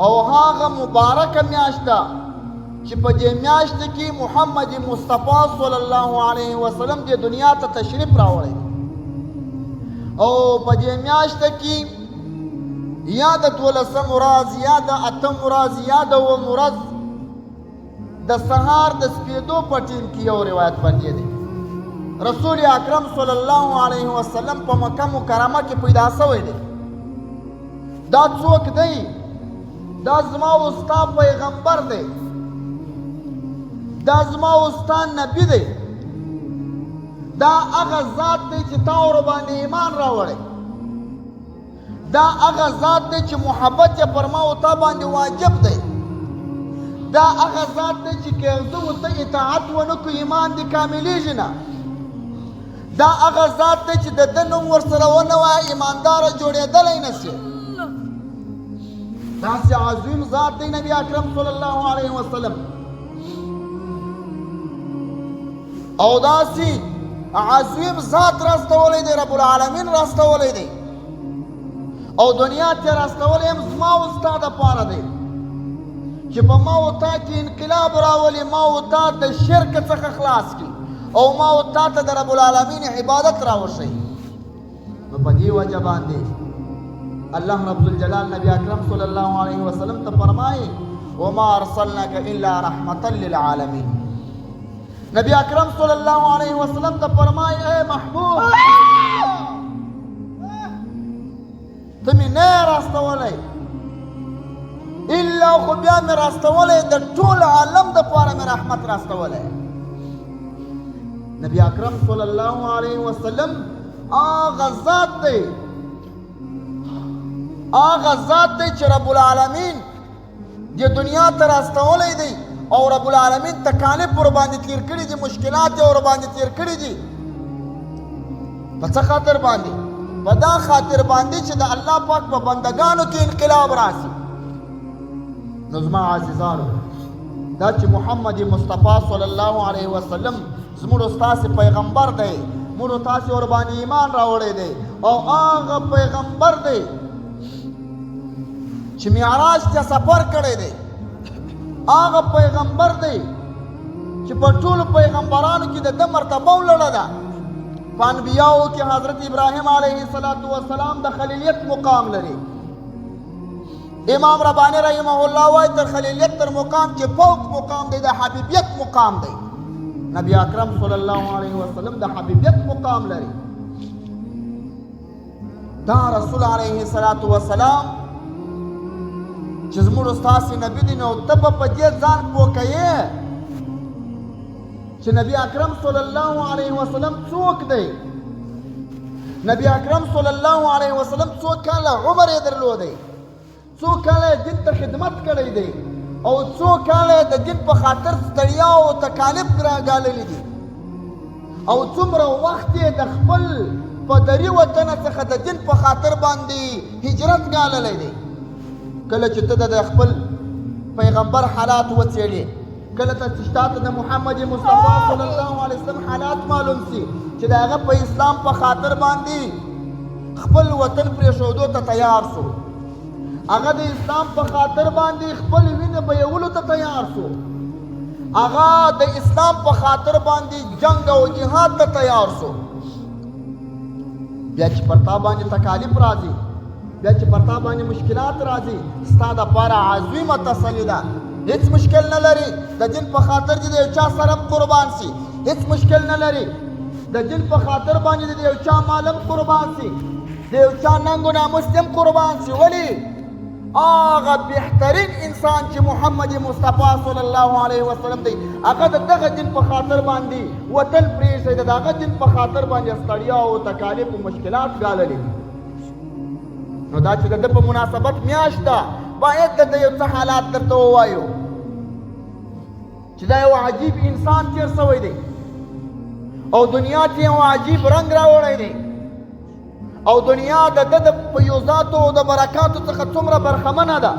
او هغه مبارکه میاشت ده چې په دې میاشت کې محمد مصطفی صلی الله علیه وسلم د دنیا ته تشریف راوړی او په دې میاشت کې یا د دولسم ورځ، یا د اتم ورځ، یا د اووم ورځ د سهار د سپېدو په ټیم کې یو روایت باندې دی، رسول اکرم صلی الله علیه وسلم په مکه مکرمه کې پیدا شوی دی. دا څوک دی؟ دا زما او ستا پیغمبر دی، دا زما او ستا نبی دی، دا هغه ذات دی چې تا ورباندې ایمان راوړی، دا هغه ذات دی چې محبت یې پر ما او تا باندې واجب دی، دا هغه ذات دی چې که زه او ته اطاعت ونه کړو ایمان دې کاملېږي نه، دا هغه ذات دی چې د ده نوم ورسره ونه وایه ایمانداره جوړېدلی نه شي. داسې عظیم ذات دی نبی اکرم صلی الله علیه وسلم، او داسې عظیم ذات راستولی دی، رب العالمین راستولی دی، او دنیا ته راستولی هم زما او ستا دپاره دی چې په ما او تا کې انقلاب راولي، ما او تا د شرک څخه خلاص کړي او ما او تا ته د رب العالمین عبادت راوښیي. نو په دې وجه باندې الله رب الجلال نبی اکرم صلی الله علیه وسلم ته فرمایي وما ارسلناک الا رحمتا للعالمین. نبی اکرم صلی الله علیه وسلم ته فرمایي ای محبوب، ته مې نه راستولی الا خو بیا مې راستولی د ټول عالم دپاره مې رحمت راستولی. نبی اکرم صلی الله علیه وسلم هغه ذات دی، هغه ذات دی چې رب العالمین د دنیا ته راستولی دی او رب العالمین تکالیف ورباندې تیر کړي دي، مشکلات یې ورباندې تیر کړي دي. په څه خاطر باندې؟ په دا خاطر باندې چې د الله پاک په بندګانو کې انقلاب راسي. نو زما عزیزانو، دا چې محمد مصطفی صلی الله علیه وسلم زموږ ستاسې پیغمبر دی، موږ تاسې ورباندې ایمان راوړی دی، او هغه پیغمبر دی چې معراج ته سفر کړی دی، هغه پیغمبر دی چې په ټولو پیغمبرانو کې د ده مرتبه ولړه ده. په انبیاو کې حضرت ابراهیم علیه السلام د خلیلیت مقام لري. امام ربانی رحمه الله وایي تر خلیلیت تر مقام چې فوق مقام دی، د حبیبیت مقام دی. نبی اکرم صلی الله علیه وسلم د حبیبیت مقام لري. دا رسول علیه الصلاة والسلام چې زموږ ستاسې نبي دی، نو ته به په دې ځان پوه کوې چې نبی اکرم صلی الله علیه وسلم څوک دی. نبی اکرم صلی الله علیه وسلم څو کاله عمر یې درلودی، څو کاله یې دین ته خدمت کړی دی، او څو کاله یې د دین په خاطر ستړیا او تکالیف ګاللي دي، او څومره وخت یې د خپل پدري وطن څخه د دین په خاطر باندې هجرت ګاللی دی. کله چې ته د خپل پیغمبر حالات وڅېړې، کله ته چې تا ته د محمد مصطفی صلی الله علیه وسلم حالات معلوم سي چې د هغه په اسلام په خاطر باندې خپل وطن پرېښودو ته تیار سو، هغه د اسلام په خاطر باندې خپل وینه بهیولو ته تیار سو، هغه د اسلام په خاطر باندې جنگ او جهاد ته تیار سو. بیا چې پر تا باندې تکالیف راځي، بیا چې پر تا باندې مشکلات راځي، ستا دپاره عظیمه تسلي ده. هیڅ مشکل نه لري، د دین په خاطر دې د یو چا سر هم قربان سي، هیڅ مشکل نه لري، د دین په خاطر باندې د یو چا مال هم قربان سي، د یو چا ننګ و ناموس دې هم قربان سي. ولې؟ هغه بهترین انسان چې محمد مصطفی صلی الله علیه وسلم دی، هغه د دغه دین په خاطر باندې وطن پرېښی، د دغه دین په خاطر باندې ستړیا او تکالیف او مشکلات ګاللي دي. نو دا چې د ده په مناسبت میاشت ده، باید د ده یو څه حالات درته ووایو چې دا یو عجیب انسان تېر سوی دی او دنیا ته یو عجیب رنګ راوړی دی، او دنیا د ده د فیوزاتو او د برکاتو څخه څومره برخمنه ده.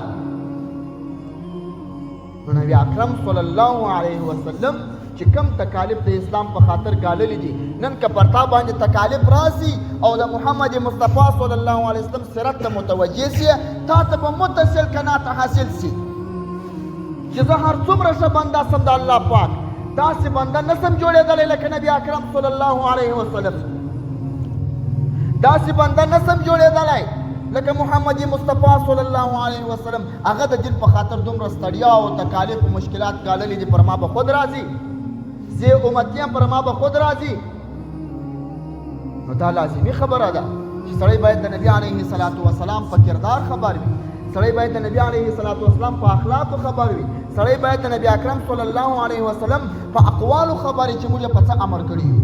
نو نبی اکرم صلی الله علیه وسلم چې کوم تکالیف د اسلام په خاطر ګاللي دي، نن که پر تا باندې تکالیف راسي او د محمد مصطفی صلی الله علیه وسلم سیرت ته متوجه سي، تا ته به متصل قناعت حاصل سي چې زه هر څومره ښه بنده سم د الله پاک، داسې بنده نه سم جوړېدلی لکه نبي اکرم صلی الله علیه وسلم، داسې بنده نه سم جوړېدلی لکه محمد مصطفی صلی الله علیه وسلم. هغه د دین په خاطر دومره ستړیا او تکالیف او مشکلات ګاللي دي، پر ما به خود راځي، زه امتي یم، پر ما به خود راځي. نو دا لازمي خبره ده چې سړی باید د نبي علیه الصلاة والسلام په کردار خبر وي، سړی باید د نبي علیه الصلاة والسلام په اخلاقو خبر وي، سړی باید د نبي اکرم صلی الله علیه وسلم په اقوالو خبر وي چې موږ په څه امر کړي یو.